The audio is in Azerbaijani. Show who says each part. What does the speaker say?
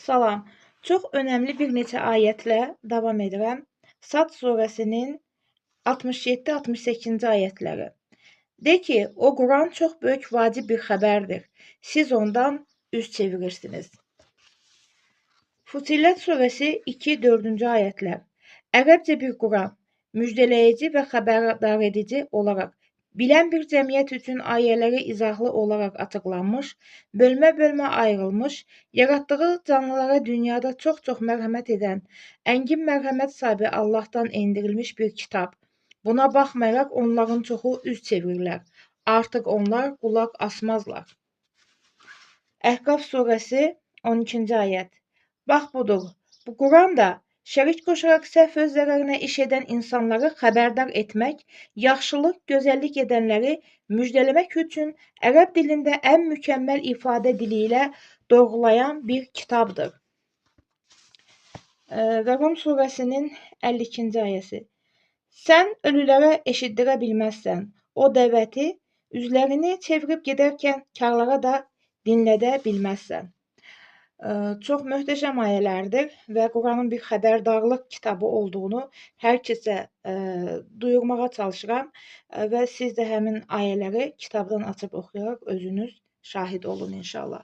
Speaker 1: Salam. Çox önəmli bir neçə ayətlə davam edirəm. Sad surəsinin 67-68-ci ayətləri. De ki, o Quran çox böyük vacib bir xəbərdir. Siz ondan üz çevirirsiniz. Fussillət surəsi 2-4-cü ayətlər. Ərəbcə bir Quran, müjdələyici və xəbərdar edici olaraq bilən bir cəmiyyət üçün ayələri izahlı olaraq açıqlanmış, bölmə-bölmə ayrılmış, yaratdığı canlılara dünyada çox-çox mərhəmət edən, əngin mərhəmət sahibi Allahdan endirilmiş bir kitab. Buna baxmayaraq onların çoxu üz çevirirlər. Artıq onlar qulaq asmazlar. Əhqaf surəsi 12-ci ayət. Bax budur. Bu Quran da şərik qoşaraq səhv öz zərərinə iş edən insanları xəbərdar etmək, yaxşılıq, gözəllik edənləri müjdələmək üçün ərəb dilində ən mükəmməl ifadə dili ilə doğrulayan bir kitabdır. Və Rum surəsinin 52-ci ayəsi. Sən ölülərə eşitdirə bilməzsən. O dəvəti üzlərini çevirib gedərkən karlara da dinlədə bilməzsən. Çox möhtəşəm ayələrdir və Quranın bir xəbərdarlıq kitabı olduğunu hər kəsə duyurmağa çalışıram və siz də həmin ayələri kitabdan açıb oxuyaraq özünüz şahid olun inşallah.